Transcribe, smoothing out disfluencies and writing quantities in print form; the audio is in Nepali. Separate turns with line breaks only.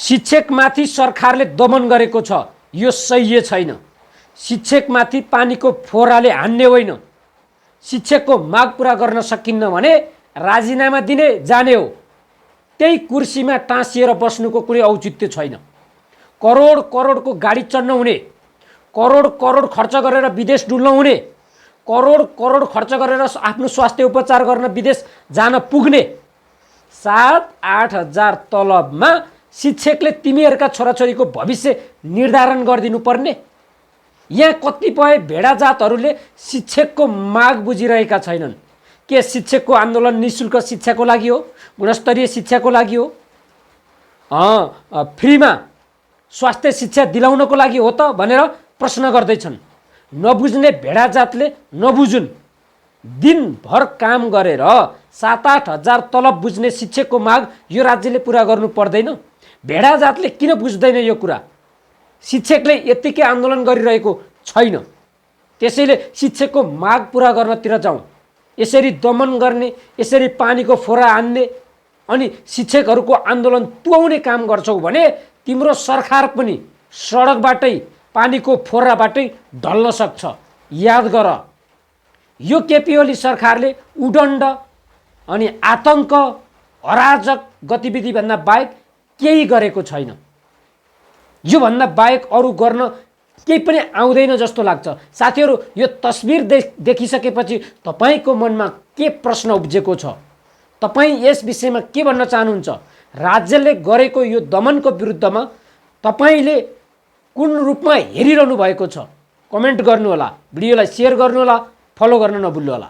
शिक्षकमाथि सरकारले दमन गरेको छ, यो सही छैन। शिक्षकमाथि पानीको फोहराले हान्ने होइन। शिक्षकको माग पूरा गर्न सकिन्न भने राजीनामा दिने जाने हो। त्यही कुर्सीमा टाँसिएर बस्नुको कुनै औचित्य छैन। करोड करोडको गाडी चढ्न हुने, करोड करोड खर्च गरेर विदेश डुल्न हुने, करोड करोड खर्च गरेर आफ्नो स्वास्थ्य उपचार गर्न विदेश जान पुग्ने 7-8 हजार तलबमा शिक्षकले तिमीहरूका छोराछोरीको भविष्य निर्धारण गरिदिनु पर्ने? यहाँ कतिपय भेडा जातहरूले शिक्षकको माग बुझिरहेका छैनन्। के शिक्षकको आन्दोलन निःशुल्क शिक्षाको लागि हो? गुणस्तरीय शिक्षाको लागि हो? फ्रीमा स्वास्थ्य शिक्षा दिलाउनको लागि हो त भनेर प्रश्न गर्दैछन्। नबुझ्ने भेडा जातले नबुझुन्। दिनभर काम गरेर 7-8 हजार तलब बुझ्ने शिक्षकको माग यो राज्यले पुरा गर्नु पर्दैन? भेडा जातले किन बुझ्दैन यो कुरा? शिक्षकले यतिकै आन्दोलन गरिरहेको छैन। त्यसैले शिक्षकको माग पुरा गर्नतिर जाउँ। यसरी दमन गर्ने, यसरी पानीको फोहरा हान्ने अनि शिक्षकहरूको आन्दोलन तुवाउने काम गर्छौ भने तिम्रो सरकार पनि सडकबाटै पानीको फोहराबाटै ढल्न सक्छ। याद गर, यो केपी ओली सरकारले उदण्ड अनि आतंक, अराजक गतिविधिभन्दा बाहेक केही गरेको छैन। यो भन्दा बाहेक अरू गर्न केही पनि आउँदैन जस्तो लाग्छ। साथीहरू, यो तस्बिर देखिसकेपछि तपाईको मनमा के प्रश्न उब्जेको छ? तपाईँ यस विषयमा के भन्न चाहनुहुन्छ? राज्यले गरेको यो दमनको विरुद्धमा तपाईले कुन रूपमा हेरिरहनु भएको छ? कमेन्ट गर्नुहोला, भिडियोलाई सेयर गर्नुहोला, फलो गर्न नभुल्नुहोला।